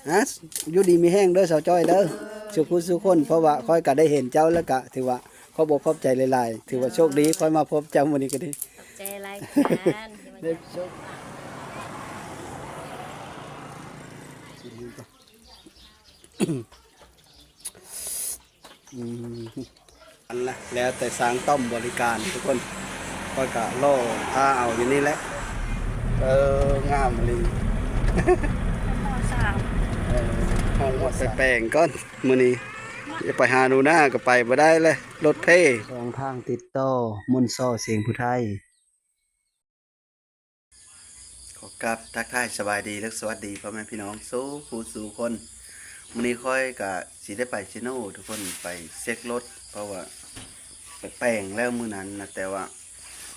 ຮະ ຢູ່ດີມີແຮງເດີສາວຈ້ອຍເດີ ສູ່ຜູ້ສູ່ຄົນ ເພາະວ່າຂ້ອຍກໍໄດ້ເຫັນເຈົ້າແລ້ວກະຖືວ່າຂອບອົກຂອບໃຈຫຼາຍໆ ຖືວ່າໂຊກດີຂ້ອຍມາພົບເຈົ້າມື້ນີ້ກໍດີ. ຂອບໃຈຫຼາຍກັນ. ອືມ ອັນລະ ແລ້ວແຕ່ຊ່າງຕ້ອມບໍລິການທຸກຄົນ ຂ້ອຍກະລໍຖ້າເອົາຢູ່ນີ້ແຫຼະ. ເອີ ງາມອີ່ຫຼີ. ເອີ ຫ້ອງໝົດ ໄປແປງກ່ອນມື້ນີ້ ຈະໄປຫາໜູນາກໍໄປບໍ່ໄດ້ແຫຼະ ລົດເພ. ສອງທາງຕິດຕໍ່ ມົນຊໍ ສຽງຜູ້ໄທ. ຂໍກາບທັກທາຍສະບາຍດີ ແລະ ສະຫວັດດີພໍ່ແມ່ພີ່ນ້ອງສູ່ຜູ້ສູ່ຄົນ. ມື້ນີ້ຂ້ອຍກະຊິໄດ້ໄປເຊໂນທຸກຄົນ ໄປເຊັກລົດ ເພາະວ່າໄປແປງແລ້ວມື້ນັ້ນນະ ແຕ່ວ່າ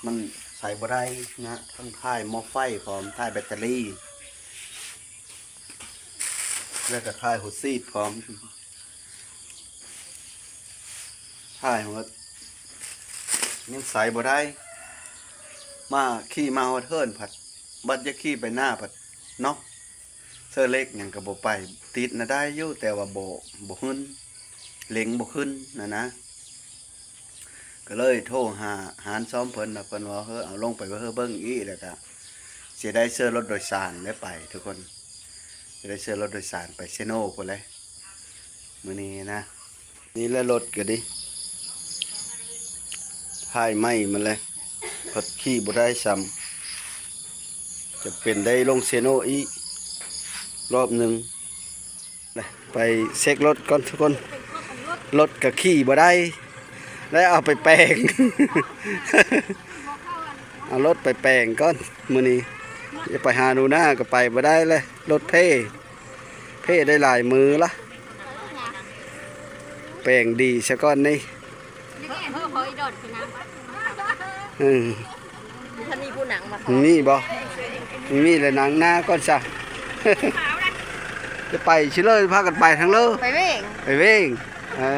ມັນໃຊ້ບໍ່ໄດ້ນະ ທັງຖ່າຍໝໍ້ໄຟພ້ອມ ຖ່າຍແບັດເຕີຣີ ແລ້ວກະຖ່າຍຫົວສີດພ້ອມ. ຖ່າຍມັນກໍຍັງໃຊ້ບໍ່ໄດ້ ມາຂີ່ມາຮອດເຮືອນພັດ ບັດຢາກຂີ່ໄປໜ້າພັດເນາະ ເສື້ອເຫຼັກຫຍັງກໍບໍ່ໄປ ຕິດນະໄດ້ຢູ່ ແຕ່ວ່າບໍ່ ບໍ່ຂຶ້ນ ເລັງບໍ່ຂຶ້ນນະນະ. ກໍເລີຍໂທຫາຮ້ານສ້ອມເພິ່ນນະ ເພິ່ນວ່າ ເຮີ ເອົາລົງໄປເຮີເບິ່ງອີກ ແລ້ວກະຊິໄດ້ເສື້ອລົດໂດຍສານໄດ້ໄປທຸກຄົນ ຊິໄດ້ເສື້ອລົດໂດຍສານໄປເຊໂນພຸ້ນແຫຼະ. ມື້ນີ້ນະ ນີ້ແຫຼະລົດກໍດີ ຖ່າຍໃໝ່ມາແລ້ວ ພັດຂີ່ບໍ່ໄດ້ຊ້ຳ ຈະເປັນໄດ້ລົງເຊໂນອີກລອບໜຶ່ງ. ໄປເຊັກລົດກ່ອນທຸກຄົນ ລົດກໍຂີ່ບໍ່ໄດ້ ແລ້ວເອົາໄປແປງ ເອົາລົດໄປແປງກ່ອນມື້ນີ້ ຈະໄປຫາໜູນາກໍໄປບໍ່ໄດ້ແຫຼະ ລົດເພ. ເພໄດ້ຫຼາຍມື້ລະ ແປງດີຊະກ່ອນນີ້. ເອີ ບໍ່ທັນມີຜູ້ນັ່ງມາ ມີບໍ່? ມີແລ້ວນັ່ງໜ້າກ່ອນຊະ. ຈະໄປຊິເລີຍ ພາກັນໄປທາງເລີ? ໄປເວງ ໄປເວງ. ເອີ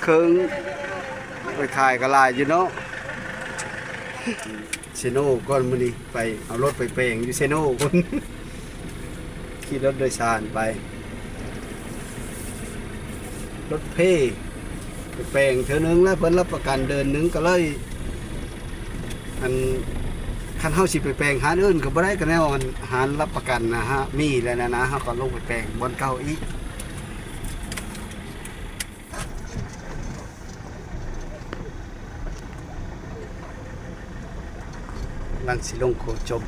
ເຄິ່ງ ໄປຂາຍກໍຫຼາຍຢູ່ເນາະ. ເຊໂນກ່ອນ ມື້ນີ້ໄປເອົາລົດໄປແປງຢູ່ເຊໂນພຸ້ນ ຂີ່ລົດໂດຍສານໄປ ລົດເພ ໄປແປງເທື່ອໜຶ່ງແລ້ວ ເພິ່ນຮັບປະກັນເດືອນໜຶ່ງ ກໍເລີຍ ອັນ ຄັນເຮົາຊິໄປແປງຮ້ານອື່ນກໍບໍ່ໄດ້ ກໍແນວ ອັນ ຮ້ານຮັບປະກັນນະ ມີແລ້ວນະ ເຮົາກໍລົງໄປແປງບ່ອນເກົ່າອີກ. ກຳລັງຊິລົງໂຄຈົມ.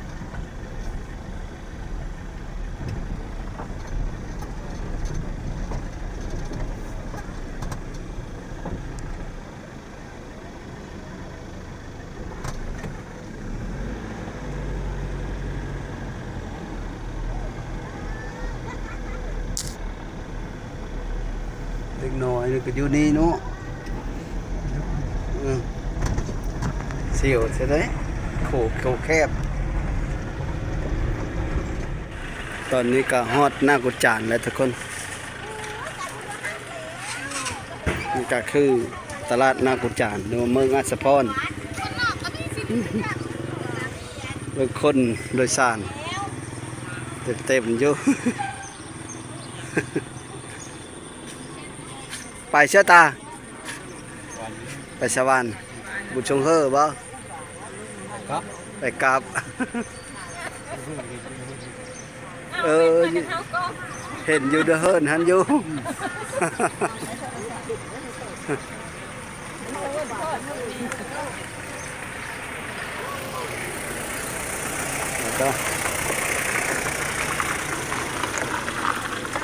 ເດັກນ້ອຍນີ້ກໍຢູ່ນີ້ເນາະ. ອືມ ສຽວຊະເດ້ ໂຂ ໂຂແຄບ. ຕອນນີ້ກໍຮອດນາກຸຈານແລ້ວທຸກຄົນ. ນີ້ກໍຄືຕະຫຼາດນາກຸຈານ ຫຼືວ່າເມືອງອາດສະພອນ. ເບິ່ງຄົນໂດຍສານເຕັມໆຢູ່. ໄປເຊຍຕາ ໄປສະຫວັນ ບຸນຊົງເຮີບໍ່? ໄປກັບ ເອີ ເຫັນຢູ່ເດີເຮີນຫັ້ນຢູ່. ແລ້ວກໍ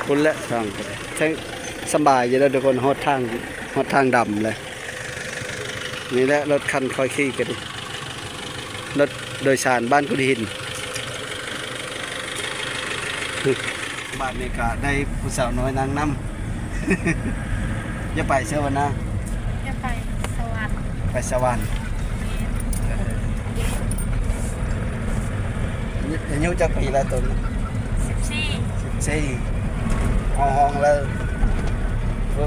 ພຸ້ນແຫຼະທາງໄປ ແທ້ງສະບາຍຢູ່ແລ້ວທຸກຄົນ ຮອດທາງ ຮອດທາງດຳແລ້ວ. ນີ້ແຫຼະລົດຄັນຂ້ອຍຂີ່ກັນ ລົດໂດຍສານບ້ານກຸດຫີນ. ບາດນີ້ກໍໄດ້ຜູ້ສາວນ້ອຍນັ່ງນຳ. ຢ່າໄປເຊວະນາ ຢ່າໄປສະຫວັນ ໄປສະຫວັນ. ອາຍຸຈັກປີແລ້ວຕົນ? ສິບສີ່ ສິບສີ່. ເອົາຫ້ອງແລ້ວ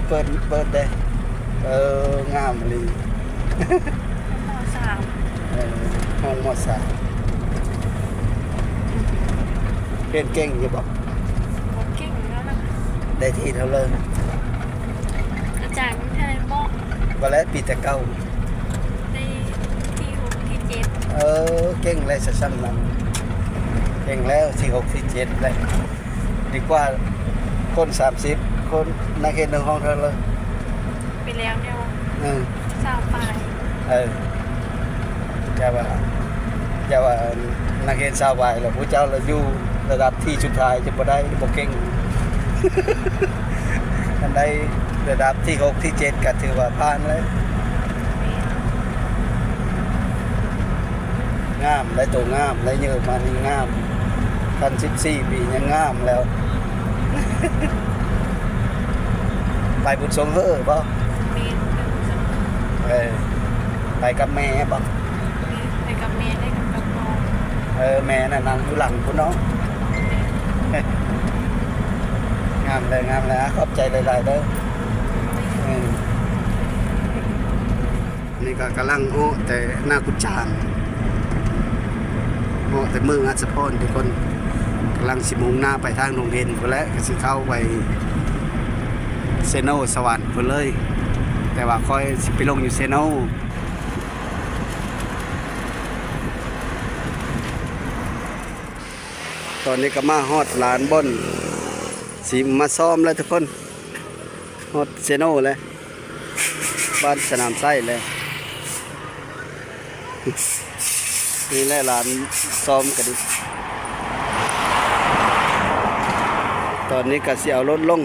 ເປີດ ເປີດເດ້. ເອີ ງາມອີ່ຫຼີ. ມ.ສາມ ເອີ ຫ້ອງ ມ.ສາມ. ຮຽນເກັ່ງຢູ່ບໍ່? ໄດ້ທີ່ເທົ່າເລີຍ? ອາຈານເທົ່າໃດເບາະ? ບໍ່ແລ້ວ ປີແຕ່ເກົ່າ ໄດ້ທີ່ຫົກ ທີ່ເຈັດ. ເອີ ເກັ່ງແລ້ວຊະຊ່ຳນັ້ນ ເກັ່ງແລ້ວ ທີ່ຫົກ ທີ່ເຈັດແລ້ວ. ດີກວ່າຄົນສາມສິບຄົນ ນັກຮຽນໃນຫ້ອງເທົ່າໃດ? ໄປແລ້ວແນວ ເອີ ຊາວປາຍ. ເອີ ຢ່າວ່າ ຢ່າວ່ານັກຮຽນຊາວປາຍແລ້ວ ຜູ້ເຈົ້າລະຢູ່ລະດັບທີ່ສຸດທ້າຍຈະບໍ່ໄດ້ ບໍ່ເກັ່ງ. ຄັນໄດ້ລະດັບທີ່ຫົກ ທີ່ເຈັດ ກໍຖືວ່າຜ່ານແລ້ວ. ງາມ ໄດ້ໂຕງາມ ໄດ້ເຍີມານີ້ງາມ. ຄັນສິບສີ່ປີຍັງງາມແລ້ວ. ໄປບຸນຊົງເຮີບໍ່? ແມ່ນ ໄປບຸນຊົງເຮີ. ເອີ ໄປກັບແມ່ບໍ່? ແມ່ນ ໄປກັບແມ່ ໄດ້ກັບ ກັບນ້ອງ. ເອີ ແມ່ນະນັ່ງຢູ່ຫຼັງພຸ້ນເນາະ. ແມ່ນ ງາມເລີຍ ງາມເລີຍ. ຂອບໃຈຫຼາຍໆເດີ. ເອີ ນີ້ກໍກຳລັງເອາະແຕ່ນາກຸດຈານ ເອາະແຕ່ເມືອງອັດສະພອນທຸກຄົນ. ກຳລັງຊິມຸ່ງໜ້າໄປທາງດົງເຫັນພຸ້ນແຫຼະ ກໍຊິເຂົ້າໄປເຊໂນສະຫວັນພຸ້ນເລີຍ. ແຕ່ວ່າຂ້ອຍຊິໄປລົງຢູ່ເຊໂນ. ຕອນນີ້ກໍມາຮອດລານບ່ອນຊິມາຊ້ອມແລ້ວທຸກຄົນ. ຮອດເຊໂນແລ້ວ ບ້ານສະໜາມໄຊແລ້ວ. ນີ້ແຫຼະລານຊ້ອມກະດິ. ຕອນນີ້ກະຊິເອົາລົດລົງ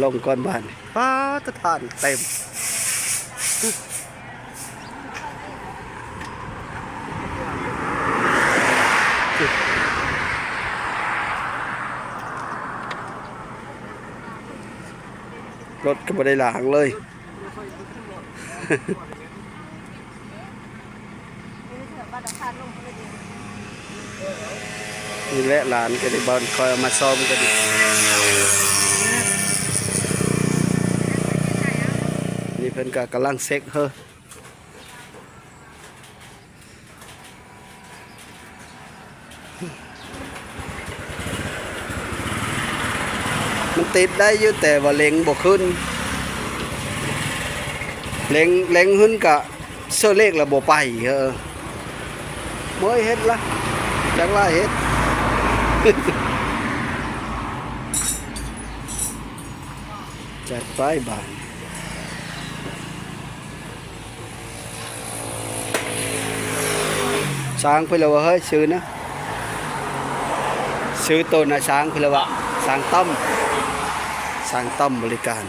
ລົງກ່ອນບ້ານ. ປາດ ຖານເຕັມ. ລົດກໍບໍ່ໄດ້ລ້າງເລີຍ. ນີ້ແຫຼະຫຼານກໍໄດ້ ບ່ອນຂ້ອຍເອົາມາຊ້ອມກໍດີ. ນີ້ເພິ່ນກໍກຳລັງເຊັກເຮີ. ມັນຕິດໄດ້ຢູ່ ແຕ່ວ່າເລັ່ງບໍ່ຂຶ້ນ. ເລັ່ງ ເລັ່ງຂຶ້ນກະເຊື້ອເລກລະບໍ່ໄປ. ເອີ ເມື່ອຍເຮັດລະ ຈັກວ່າເຮັດ. ຈັດໄປບາດ. ຊ້າງເພິ່ນລະວ່າ ເຮີ້ຍ ຊື່ນະ ຊື່ໂຕນາຊ້າງເພິ່ນລະວ່າ ຊ້າງຕ້ອມ ຊ້າງຕ້ອມບໍລິການ.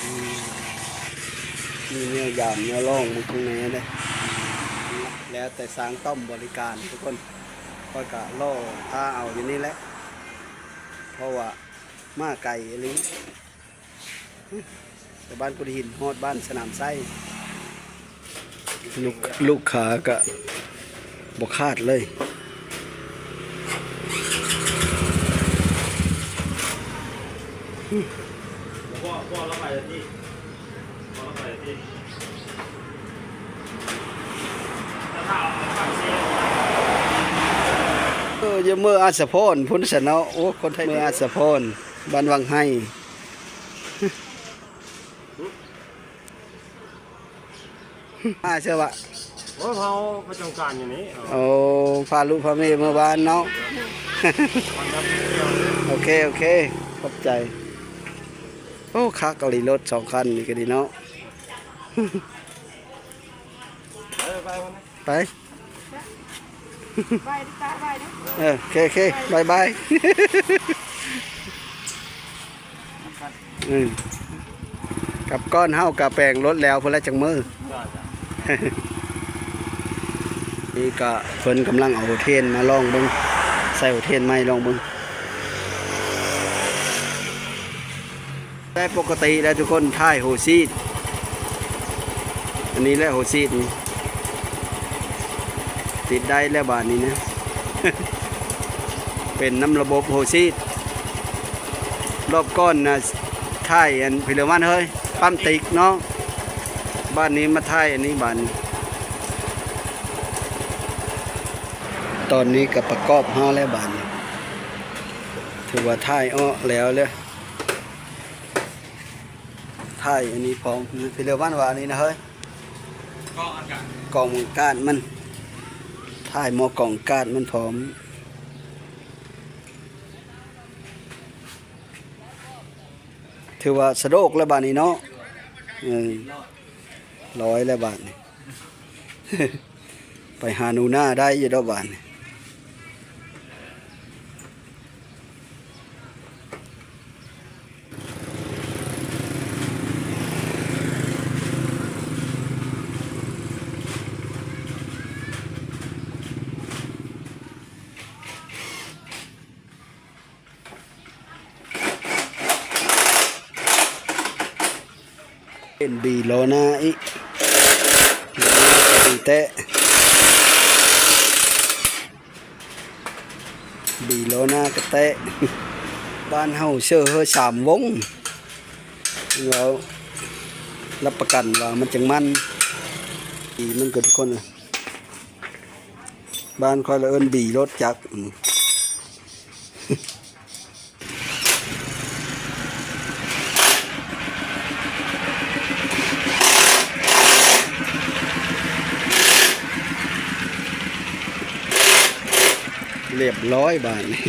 ອືມ ມີແນວຢາມແນວລອງເບິ່ງຂ້າງໃນເດ້. ແລ້ວແຕ່ຊ້າງຕ້ອມບໍລິການທຸກຄົນ. ຂ້ອຍກະລໍຖ້າເອົາຢູ່ນີ້ແຫຼະ ເພາະວ່າມາໄກອີ່ຫຼີ ແຕ່ບ້ານກຸດຫີນຮອດບ້ານສະໜາມໄຊ. ລູກ ລູກຄ້າກະບໍ່ຂາດເລີຍ. ເອີ ຢູ່ເມືອງອັດສະພອນພຸ້ນຊະເນາະ. ໂອ້ ຄົນໄທ ເມືອງອັດສະພອນ ບ້ານວັງໄຮ. ມາເຊື່ອວ່າ ໂອ້ ເຮົາປະຈຳການຢູ່ນີ້. ໂອ້ ພາລູກພາເມຍເມືອບ້ານເນາະ. ໂອເຄ ໂອເຄ ຂອບໃຈ. ໂອ້ ຄັກອີ່ຫຼີ ລົດສອງຄັນນີ້ກໍດີເນາະ. ໄປ ໄປ ໄປ ເອີ ໂອເຄ ໂອເຄ ບາຍບາຍ. ອືມ ກັບກ່ອນເຮົາກະແປງລົດແລ້ວພຸ້ນແຫຼະ ຈັກມື້. ນີ້ກະເພິ່ນກຳລັງເອົາຫົວເທນມາລອງເບິ່ງ ໃສ່ຫົວເທນໃໝ່ລອງເບິ່ງ. ແຕ່ປົກກະຕິແລ້ວທຸກຄົນ ຖ່າຍໂຮຊີດ ອັນນີ້ແຫຼະໂຮຊີດນີ້ ຕິດໄດ້ແລ້ວບາດນີ້ນະ ເປັນນຳລະບົບໂຮຊີດ. ລອບກ່ອນນະ ຖ່າຍອັນ ພີລະວັນເຮີ້ຍ ປ້ຳຕິກເນາະ. ບາດນີ້ມາຖ່າຍອັນນີ້ບາດນີ້. ຕອນນີ້ກໍປະກອບເຮົາແລ້ວບາດນີ້ ຖືວ່າຖ່າຍເອາະແລ້ວເລີຍ ຖ່າຍອັນນີ້ພ້ອມ ພີ່ເລີວານວ່າອັນນີ້ນະເຮີ້ຍ ກອງອາກາດ ກອງອາກາດມັນ ຖ່າຍໝໍ້ກອງອາກາດມັນພ້ອມ. ຖືວ່າສະດວກແລ້ວບາດນີ້ເນາະ ເອີ ລອຍແລ້ວບາດນີ້ ໄປຫາໜູນາໄດ້ຢູ່ດອກບາດນີ້. ເປັນບີລໍ້ໜ້າອີກ ບີແຕະ ບີລໍ້ໜ້າກະແຕະ ບ້ານເຮົາເຊີເຮີສາມວົງ ເວົ້າ ຮັບປະກັນວ່າມັນຈັ່ງໝັ້ນ ບີມັນກໍທຸກຄົນ ບ້ານຂ້ອຍລະເອີ້ນບີລົດຈັກ ອືມ. ລຽບຮ້ອຍບາດນີ້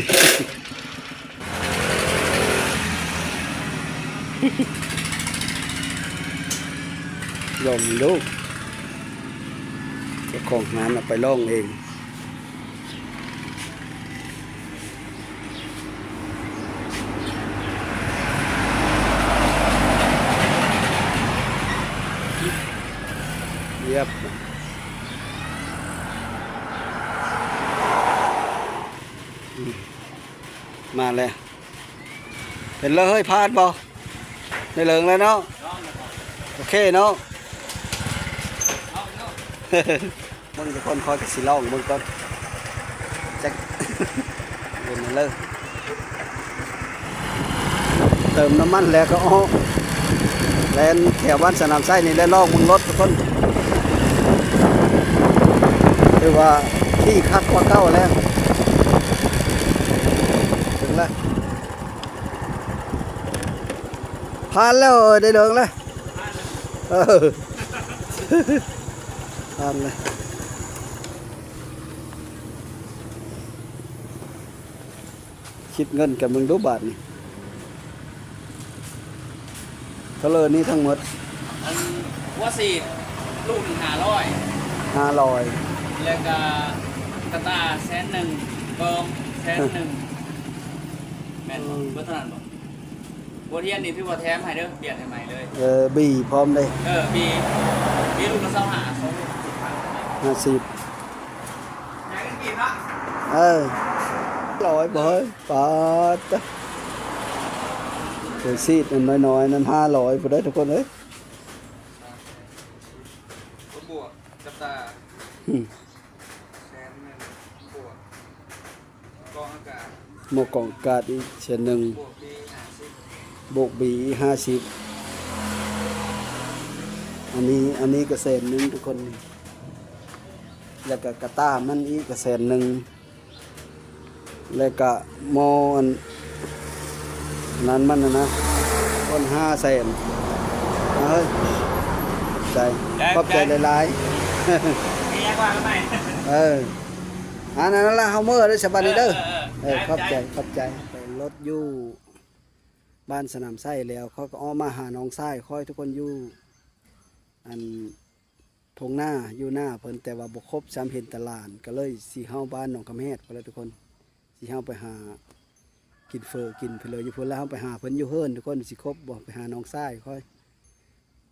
ລອງດູ ເຈົ້າຂອງຮ້ານເອົາໄປລອງເອງ. ລຽບ ອືມ ມາແລ້ວ ເປັນເລີຍ ຜ່ານບໍ່? ໄດ້ເລີງແລ້ວເນາະ ໂອເຄເນາະ ເບິ່ງທຸກຄົນ ຂ້ອຍກໍຊິລອງເບິ່ງກ່ອນ ຈັກເປັນເລີຍ ເຕີມນ້ຳມັນແລ້ວກໍອອກ ແລ່ນແຖວບ້ານສະໜາມໄຊນີ້ແຫຼະ ລອງເບິ່ງລົດທຸກຄົນ ຖືວ່າຂີ່ຄັກກວ່າເກົ່າແລ້ວ ເຖິງແລ້ວ. ຜ່ານແລ້ວ ເອີ ໄດ້ເລີງແລ້ວ ເອີ ຜ່ານແລ້ວ ຄິດເງິນກັນເບິ່ງດູບາດນີ້ ເທົ່າເລີນີ້ທັງໝົດ ອັນຫົວສີດລູກໜຶ່ງຫ້າຮ້ອຍ ຫ້າຮ້ອຍ ແລ້ວກະກະຕ່າແສນໜຶ່ງ ກອງແສນໜຶ່ງ ແມ່ນບໍ່? ເບິດເທົ່ານັ້ນບໍ່? ຫົວທຽນນີ້ຖືວ່າແຖມໃຫ້ເດີ ປ່ຽນໃຫ້ໃໝ່ເລີຍ ເອີ ບີພ້ອມເດ້ ເອີ ບີ ບີລູກລະຊາວຫ້າ ສອງລູກ ຫ້າສິບ ເອີ ຮ້ອຍບໍ່ເຮີ້ຍ ປາດ ໂອ້ຍ ສີດອັນນ້ອຍໆນັ້ນ ຫ້າຮ້ອຍພຸ້ນເດີທຸກຄົນເອີຍ ບວກກັບຕາ ອືມ ແສນໜຶ່ງ ບວກ ກອງອາກາດ ໝໍ້ກອງອາກາດອີກແສນໜຶ່ງ ບວກບີຫ້າສິບ ບວກບີອີກຫ້າສິບ ອັນນີ້ ອັນນີ້ກໍແສນໜຶ່ງທຸກຄົນ ແລ້ວກໍກະຕ່າມັນອີກກໍແສນໜຶ່ງ ແລ້ວກະໝໍ້ອັນນັ້ນມັນຫັ້ນນະ ຄົນຫ້າແສນ ເອີ ຂອບໃຈ ຂອບໃຈຫຼາຍໆ ມີຫຍັງວ່າກັນໃໝ່ ເອີ ອັນນັ້ນລະ ເຮົາເມືອເດີ ສະບາຍດີເດີ ເອີ ຂອບໃຈ ຂອບໃຈ ໄປລົດຢູ່ບ້ານສະໜາມໄຊແລ້ວ ຂ້ອຍກໍອອກມາຫານ້ອງຊາຍຂ້ອຍ ທຸກຄົນຢູ່ ອັນ ທົ່ງນາຢູ່ນາເພິ່ນ ແຕ່ວ່າບໍ່ຄົບຊ້ຳ ເຫັນແຕ່ຫຼານ ກໍເລີຍຊິເຮົາບ້ານໜອງຄຳແຮດພຸ້ນແຫຼະທຸກຄົນ ຊິເຮົາໄປຫາກິນເຝີກິນເພີຢູ່ພຸ້ນ ແລ້ວເຮົາໄປຫາເພິ່ນຢູ່ເຮືອນທຸກຄົນ ຊິຄົບບໍ່ ໄປຫານ້ອງຊາຍຂ້ອຍ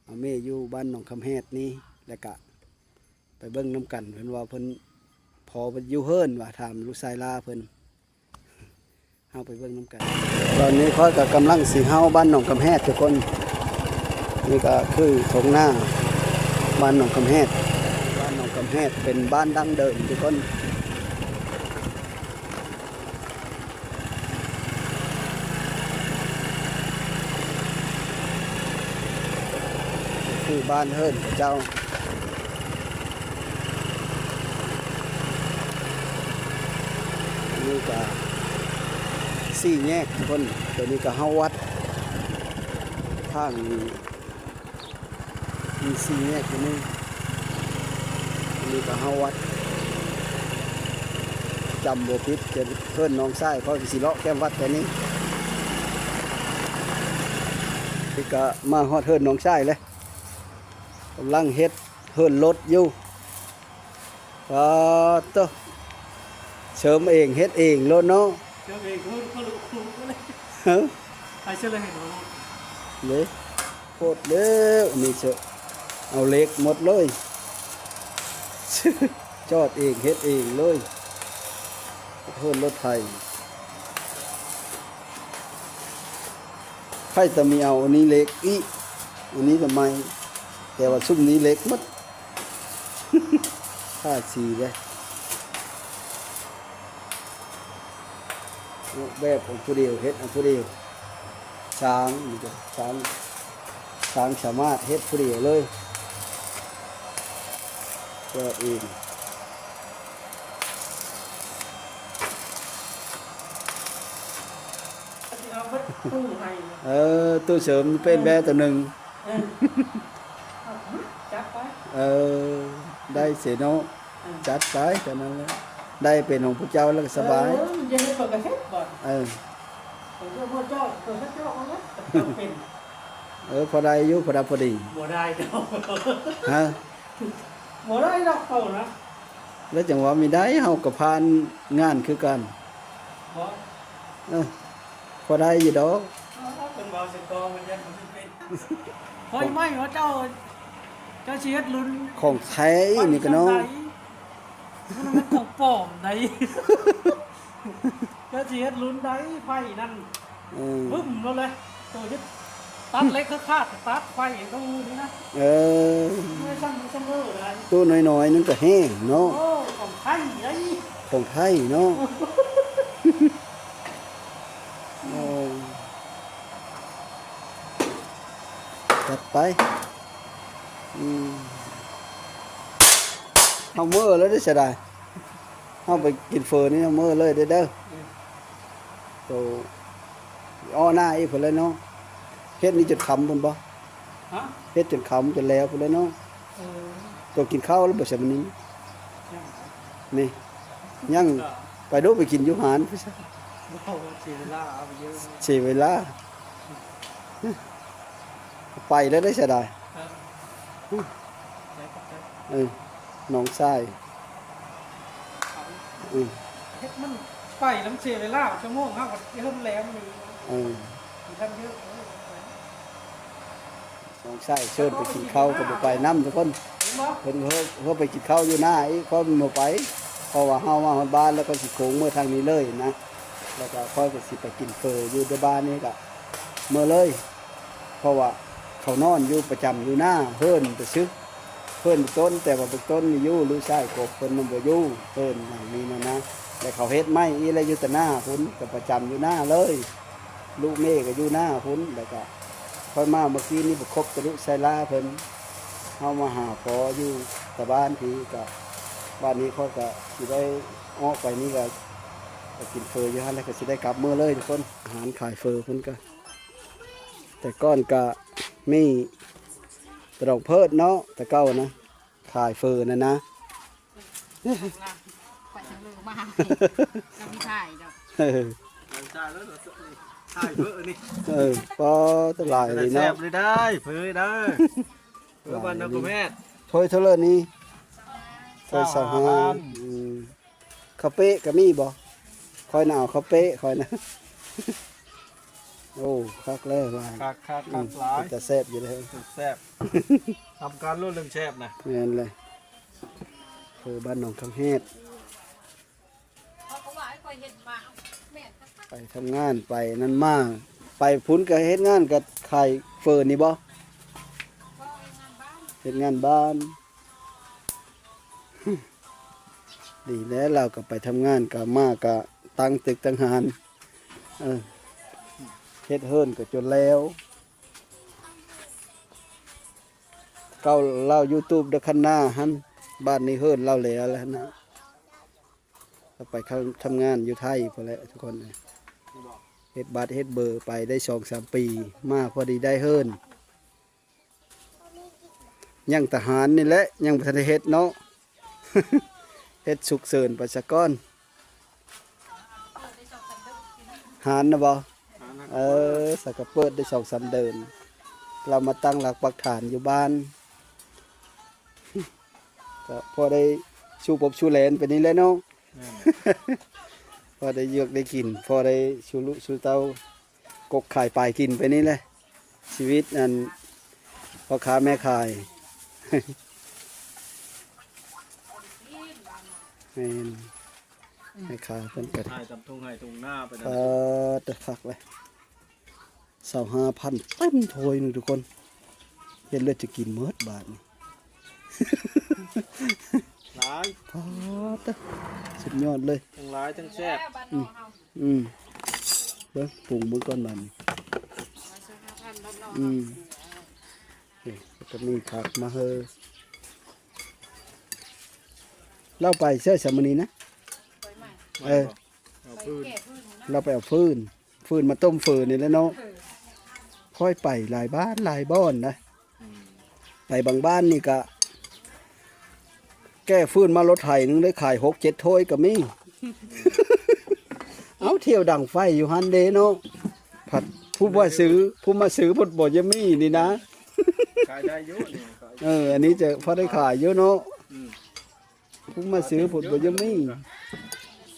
ເອົາແມ່ຢູ່ບ້ານໜອງຄຳແຮດນີ້ ແລ້ວກະໄປເບິ່ງນຳກັນ ເພິ່ນວ່າເພິ່ນ ພໍ່ເພິ່ນຢູ່ເຮືອນວ່າ ຖາມລູກຊາຍຫຼ້າເພິ່ນ. ເຮົາໄປເບິ່ງນຳກັນ ຕອນນີ້ຂ້ອຍກໍກຳລັງຊິເຮົາບ້ານໜອງຄຳແຮດທຸກຄົນ ນີ້ກໍຄືທົ່ງນາບ້ານໜອງຄຳແຮດ ບ້ານໜອງຄຳແຮດເປັນບ້ານດັ້ງເດີມທຸກຄົນ ຄືບ້ານເຮືອນເຂົາເຈົ້າ. ກະສີ່ແຍກທຸກຄົນ. ໂຕນີ້ກະເຮົາວັດທາງ ມີສີ່ແຍກຢູ່ນີ້ ອັນນີ້ກະເຮົາວັດ ຈຳບໍ່ຜິດ ເປັນເຮືອນນ້ອງຊາຍ ຂ້ອຍກະຊິເລາະແຄມວັດແຖວນີ້. ນີ້ກະມາຮອດເຮືອນນ້ອງຊາຍແລ້ວ ກຳລັງເຮັດເຮືອນລົດຢູ່. ປາດໂທ້ ເສີມເອງເຮັດເອງໂລດເນາະ. ເສີມເອງ ເພິ່ນກໍລຸຄູເລີຍ ຮະ ໃຜຊິເລີຍເຮັດໂລດເດ້. ໂພດແລ້ວ ອັນນີ້ເສີມ ເອົາເຫຼັກໝົດເລີຍ ຈອດເອງເຮັດເອງເລີຍ ເຮືອນລົດໄຖ. ໃຜຕະມີເອົາອັນນີ້ເຫຼັກອີກ ອັນນີ້ຕະໄມ້ ແຕ່ວ່າຊຸມນີ້ເຫຼັກໝົດ ທາສີເດ້. ອອກແບບຂອງຜູ້ດຽວ ເຮັດເອົາຜູ້ດຽວ ຊ່າງ ນີ້ກະຊ່າງ ຊ່າງສາມາດເຮັດຜູ້ດຽວເລີຍ ເຮັດເອງ. ເອີ ຕູ້ເສີມເປັນແບບໂຕໜຶ່ງ ເອີ ຈັດໄປ ເອີ ໄດ້ເສຍເນາະ ເອີ ຈັດໄປ ແຄ່ນັ້ນແຫຼະ ໄດ້ເປັນຂອງພວກເຈົ້າແລ້ວກະສະບາຍ ເອີ ມັນຈະເຮັດ ຂ້ອຍກະເຮັດບາດ ເອີ ຂ້ອຍບໍ່ເຈາະ ຂ້ອຍເຮັດເຈາະເອົາແລ້ວ ເປັນ ເອີ ພໍໄດ້ຢູ່ ພໍໄດ້ພໍດີ ບໍ່ໄດ້ດອກ ຮະ ບໍ່ໄດ້ດອກເຂົານະ ແລ້ວຈັ່ງວ່າມີໄດ້ ເຮົາກະຜ່ານງານຄືກັນ ບໍ່ ເອີ ພໍໄດ້ຢູ່ດອກ ເອີ ເພິ່ນເວົ້າໃສ່ກອງ ມັນຍັງບໍ່ເປັນ ຂ້ອຍໄໝວ່າເຈົ້າ ເຈົ້າຊິເຮັດລຸ້ນ ຂອງແທ້ນີ້ກະເນາະ ມັນຂອງປອມໃດ ເຈົ້າຊິເຮັດລຸ້ນໃດ ໄຟນັ້ນ ເອີ ບຶ້ມໂລດແຫຼະ ໂຕເຮັດ ຕັດເຫຼັກຂາດໆ ຕັດໄຟໂຕນີ້ນະ ເອີ ບໍ່ໄດ້ຊ່າງສະເໝີໄດ້ ໂຕນ້ອຍໆ ນັ້ນກະແຮງເນາະ ໂອ້ ຂອງໄທໃດ ຂອງໄທເນາະ ໂອ້ ຈັດໄປ ອືມ ເຮົາເມີແລ້ວເດ້ ເສຍດາຍ ເຮົາໄປກິນເຝີນີ້ ເຮົາເມີເລີຍເດີ ເດີ ໂຕ ອໍ້ໜ້າອີກພຸ້ນແຫຼະເນາະ ເຮັດນີ້ຈົນຄ່ຳພຸ້ນບໍ່? ຮະ? ເຮັດຈົນຄ່ຳຈົນແລ້ວພຸ້ນແຫຼະເນາະ ເອີ ໂຕກິນເຂົ້າແລ້ວບໍ່ຊະມື້ນີ້? ຍັງ ນີ້ ຍັງ ໄປດູໄປກິນຢູ່ຮ້ານ ບໍ່ ເສຍເວລາ ເອົາໄປເດີ ເສຍເວລາ ໄປແລ້ວເດ້ ເສຍດາຍ ເອີ ນ້ອງຊາຍ ເອີ ເຮັດມັນໄປແລ້ວມັນເສຍເວລາ ຊົ່ວໂມງເຮົາກະເຮັດແລ້ວ ເອີ ມັນທັນເດີ ນ້ອງຊາຍເຊີນໄປກິນເຂົ້າກະບໍ່ໄປນຳທຸກຄົນ ເຫັນບໍ່ ເພິ່ນເພິ່ນໄປກິນເຂົ້າຢູ່ໜ້າອີກ ຂ້ອຍບໍ່ໄປ ເພາະວ່າເຮົາມາຮອດບ້ານແລ້ວກະຊິໂຄ້ງເມືອທາງນີ້ເລີຍນະ ແລ້ວກະຂ້ອຍກະຊິໄປກິນເຝີຢູ່ໃນບ້ານນີ້ກະເມືອເລີຍ ເພາະວ່າເຂົານອນຢູ່ປະຈຳຢູ່ໜ້າເຮືອນຊື່ໆ ເຮືອນໂຕນ ແຕ່ວ່າໂຕນນີ້ຢູ່ ລູກຊາຍກົບເພິ່ນນຳບໍ່ຢູ່ ເຮືອນຫຼັງນີ້ນະນະ ແລະເຂົາເຮັດໃໝ່ອີກແລ້ວ ຢູ່ແຕ່ໜ້າພຸ້ນ ກະປະຈຳຢູ່ໜ້າເລີຍ ລູກເມກະຢູ່ໜ້າພຸ້ນ ແລ້ວກະຂ້ອຍມາມື້ກີ້ນີ້ ໄປຄົບແຕ່ລູກຊາຍຫຼ້າເພິ່ນ ເຮົາມາຫາພໍຢູ່ຕະບ້ານພີ້ ກະບາດນີ້ຂ້ອຍກະຊິໄດ້ອອກໄປນີ້ ກະໄປກິນເຝີຢູ່ຫັ້ນ ແລ້ວກະຊິໄດ້ກັບເມືອເລີຍທຸກຄົນ ຮ້ານຂາຍເຝີພຸ້ນກະ ແຕ່ກ່ອນກະມີແຕ່ດອງເພີດເນາະ ແຕ່ເກົ່ານະ ຂາຍເຝີນັ້ນນະ ຂ້ອຍທາງເລີມາ ລາວມີຂາຍດອກ ເອີ ຂາຍເຝີນີ້ ເອີ ປໍ ຕະຫຼາຍເລີຍເນາະ ແຊບເລີຍໄດ໋ ເຝີເດີ ເຝີບ້ານນາໂກແມດ ຖ້ວຍເທົ່າໃດນີ້? ຖ້ວຍຊາວຫ້າ ອືມ ເຂົ້າເປະກະມີບໍ່? ຂ້ອຍນະເອົາເຂົ້າເປະ ຂ້ອຍນະ ໂອ້ ຄັກແລ້ວຫຼາຍ ຄັກໆ ອືມ ຫຼາຍ ເປັນຕາແຊບຢູ່ເດີ ແຊບ ຮັບປະກັນໂລດເລື່ອງແຊບນະ ແມ່ນແຫຼະ ເຝີບ້ານໜອງຄຳແຮດ ໄປທຳງານໄປນັ້ນມາ ໄປພຸ້ນກະເຮັດງານ ກະຂາຍເຝີນີ້ບໍ່? ເຮັດງານບ້ານ ດີແລ້ວ ລາວກະໄປທຳງານ ກະມາກະຕັ້ງຕຶກຕັ້ງຮ້ານ ເອີ ເຮັດເຮືອນກະຈົນແລ້ວ ເກົ່າລາວຢູທູບເດີ ຄັນນາຫັ້ນ ບາດນີ້ເຮືອນລາວແລ້ວແຫຼະຫັ້ນນະ. ໄປເຂົ້າທຳງານຢູ່ໄທພຸ້ນແຫຼະທຸກຄົນ. ເຮັດບັດເຮັດເບີໄປໄດ້ສອງສາມປີ ມາພໍດີໄດ້ເຮືອນ. ຍັງແຕ່ຫານນີ້ແຫຼະ ຍັງບໍ່ທັນໄດ້ເຮັດເນາະ. ເຮັດສຸກເສີນໄປສາກ່ອນ. ຫານນະບໍ່? ເອີ ສາກະເປີດໄດ້ສອງສາມເດືອນ ລາວມາຕັ້ງຫຼັກປັກຖານຢູ່ບ້ານ ກະພໍໄດ້ຊູປົບຊູແລນໄປນີ້ແຫຼະເນາະ. ແມ່ນ ພໍໄດ້ຢຽກໄດ້ກິນ ພໍໄດ້ຊູລູກຊູເຕົ້າ ກົກຂາຍປາຍກິນໄປນີ້ແຫຼະ ຊີວິດອັນພໍ່ຄ້າແມ່ຂາຍ. ແມ່ນ ແມ່ຄ້າເພິ່ນກະ ຂາຍຕາມທົ່ງໄຮ່ທົ່ງນາໄປນັ້ນ. ເອີ ແຕ່ຄັກເລີຍ. ຊາວຫ້າພັນ ເຕັມຖ້ວຍໜຶ່ງທຸກຄົນ. ເຮັດແລ້ວຈະກິນໝົດບາດນີ້. ຫຼາຍ ປາດເຕີ ສຸດຍອດເລີຍ ທັງຫຼາຍທັງແຊບ. ອືມ ອືມ ເບິ່ງ ປຸງເບິ່ງກ່ອນບາດນີ້. ອືມ ເອີ ກະມີຜັກມາເຮີ. ລາວໄປໃສຊະມື້ນີ້ນະ? ເອີ ເອົາຟືນ ລາວໄປເອົາຟືນ. ຟືນມາຕົ້ມເຝີນີ້ແຫຼະເນາະ. ຂ້ອຍໄປຫຼາຍບ້ານຫຼາຍບ່ອນນະ ອືມ ໄປບາງບ້ານນີ້ກະ ແກ່ຟືນມາລົດໄຖໜຶ່ງໄດ້ຂາຍຫົກເຈັດຖ້ວຍກະມີ ເອົ້າ ທ່ຽວດັງໄຟຢູ່ຫັ້ນເດ້ເນາະ. ພັດຜູ້ມາຊື້ ຜູ້ມາຊື້ເພິ່ນບໍ່ຢາກມີນີ້ນະ ຂາຍໄດ້ຢູ່ນີ້ ເອີ ອັນນີ້ຈະພໍໄດ້ຂາຍຢູ່ເນາະ. ອືມ ຜູ້ມາຊື້ພຸ້ນບໍ່ຢາກມີ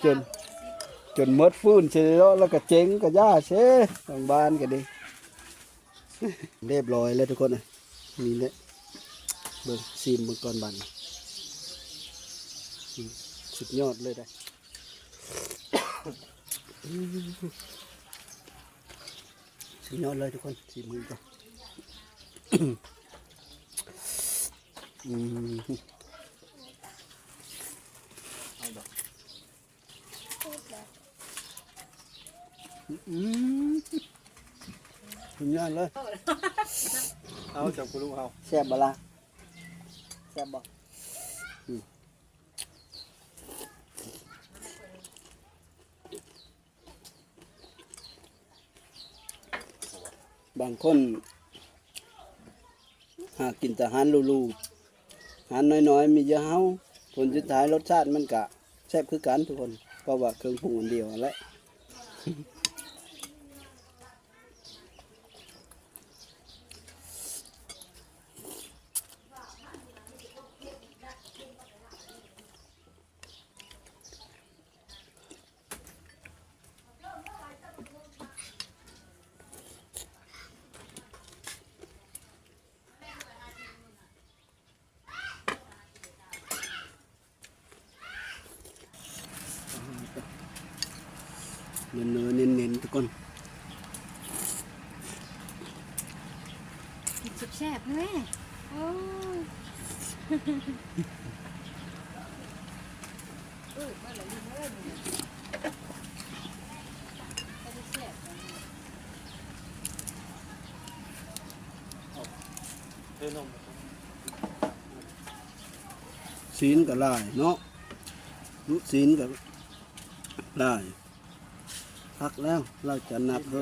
ຈົນ ຈົນໝົດຟືນເສຍເນາະ ແລ້ວກະເຈັງກະຢ່າເສຍ ທາງບ້ານກະດີ. ຮຽບຮ້ອຍແລ້ວທຸກຄົນ ນີ້ແຫຼະ ເບິ່ງ ຊີມເບິ່ງກ່ອນບາດນີ້. ອືມ ສຸດຍອດເລີຍໄດ໋. ສຸດຍອດເລີຍທຸກຄົນ ຊີມເບິ່ງກ່ອນ. ອືມ ອືມ ສຸດຍອດເລີຍ. ເອົາ ຈັບກູລູກເຮົາ ແຊບບໍ່ລະ? ແຊບບໍ່? ອືມ ບາງຄົນຫາກິນແຕ່ຮ້ານຫຼູໆ ຮ້ານນ້ອຍໆ ມີເຍອະເຮົາ ຜົນສຸດທ້າຍລົດຊາດມັນກະແຊບຄືກັນທຸກຄົນ ເພາະວ່າເຄື່ອງປຸງອັນດຽວຫັ້ນແຫຼະ. ເນື້ອໆ ເນັ້ນໆ ທຸກຄົນ. ກິນແຊບໆ ເລີຍ ໂອ້ຍ. ຊີ້ນກະຫຼາຍເນາະ ລູກຊີ້ນກະຫຼາຍ. ຄັກແລ້ວ ລາວຈະໜັກເຮີ.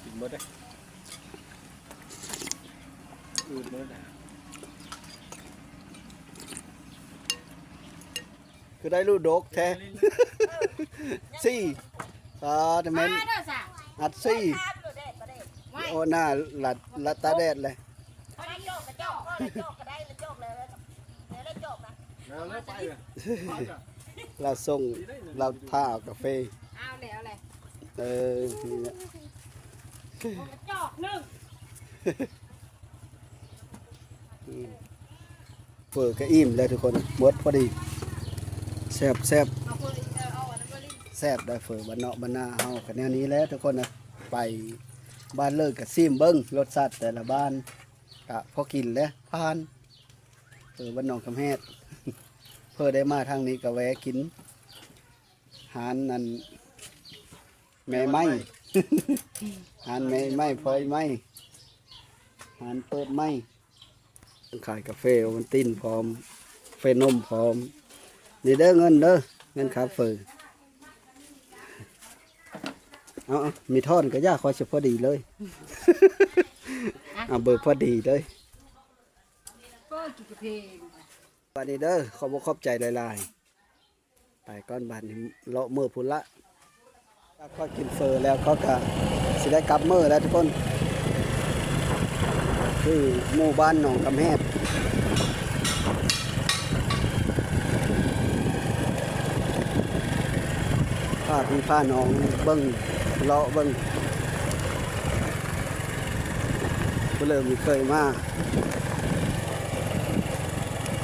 ກິນເບິດເດ້ ອື່ນເບິດ. ຄືໄດ້ລູກດົກແທ້ ສີ່ ອ່າ ແຕ່ແມ່ນອັດສີ່. ໂອ້ ໜ້າລັດ ລັດຕາແດດເລີຍ. ລາວສົ່ງ ລາວຖ້າເອົາກາເຟ. ເອີ ນີ້ແຫຼະ ຈອກໜຶ່ງ. ເຝີກະອີ່ມແລ້ວທຸກຄົນ ໝົດພໍດີ. ແຊບໆ ເອົາເຝີອີກ ເອີ ເອົາອັນນັ້ນເບີລິ້ງ. ແຊບໄດ໋ ເຝີບ້ານນອກບ້ານນາເຮົາກະແນວນີ້ແຫຼະທຸກຄົນນະ. ໄປບ້ານເລີກະຊີມເບິ່ງ ລົດຊາດແຕ່ລະບ້ານກະພໍກິນແຫຼະ ຜ່ານ. ເຝີບ້ານໜອງຄຳແຮດ ເຜີໄດ້ມາທາງນີ້ກະແວ່ກິນ ຮ້ານອັນ ແມ່ໄມ້ ຮ້ານແມ່ໄມ້ ພໍ່ໄມ້. ຮ້ານເປີດໃໝ່ ຂາຍກາເຟໂອວັນຕິນພ້ອມ ເຟນົມພ້ອມ. ນີ້ເດີເງິນເດີ ເງິນຄ່າເຝີ. ເອົາໆ ມີທອນກະຢ່າ ຂ້ອຍຊິພໍດີເລີຍ. ເອົາເບີພໍດີເລີຍ. ບາດນີ້ເດີ ຂອບອົກຂອບໃຈຫຼາຍໆ. ໄປກ່ອນ ບາດນີ້ເລາະເມືອພຸ້ນລະ. ຂ້ອຍກິນເຝີແລ້ວ ຂ້ອຍກະຊິໄດ້ກັບເມືອແລ້ວທຸກຄົນ. ຄືໝູ່ບ້ານໜອງກຳແຮດ ພາພີ່ພານ້ອງເບິ່ງ ເລາະເບິ່ງ. ຜູ້ເລີ່ມເຄີຍມາ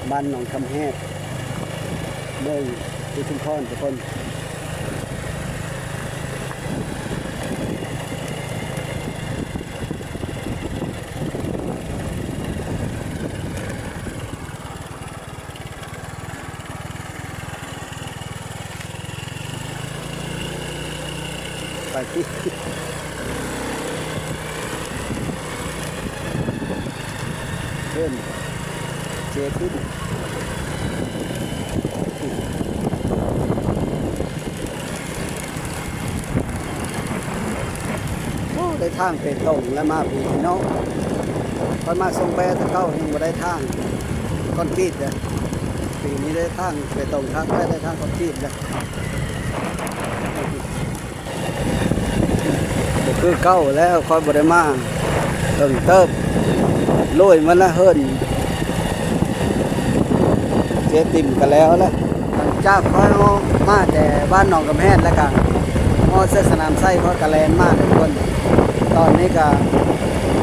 ບ້ານໜອງຄຳແຮດ ເມືອງອຸທຸມພອນ ທຸກຄົນ. ໄປຕິ ເອີ້ນເຈຕິນ. ໂອ້ ໄດ້ທາງເປຕົງແລ້ວ ມາປີນີ້ເນາະ. ຂ້ອຍມາຊົງແບແຕ່ເກົ່າຍັງບໍ່ໄດ້ທາງຄອນກຣີດເດ້. ປີນີ້ໄດ້ທາງເປຕົງຄັກແທ້ ໄດ້ທາງຄອນກຣີດເດ້. ບໍ່ຄືເກົ່າແລ້ວ ຂ້ອຍບໍ່ໄດ້ມາເຖິງເຕີບ ໂລຍມານະເຮີນ. ເຈຕິມກະແລ້ວແຫຼະ. ຫຼັງຈາກຂ້ອຍມາແຕ່ບ້ານໜອງກຳແຮດ ແລ້ວກະຮອດເຊສະໜາມໄຊ ຂ້ອຍກະແລ່ນມາທຸກຄົນ. ຕອນນີ້ກະ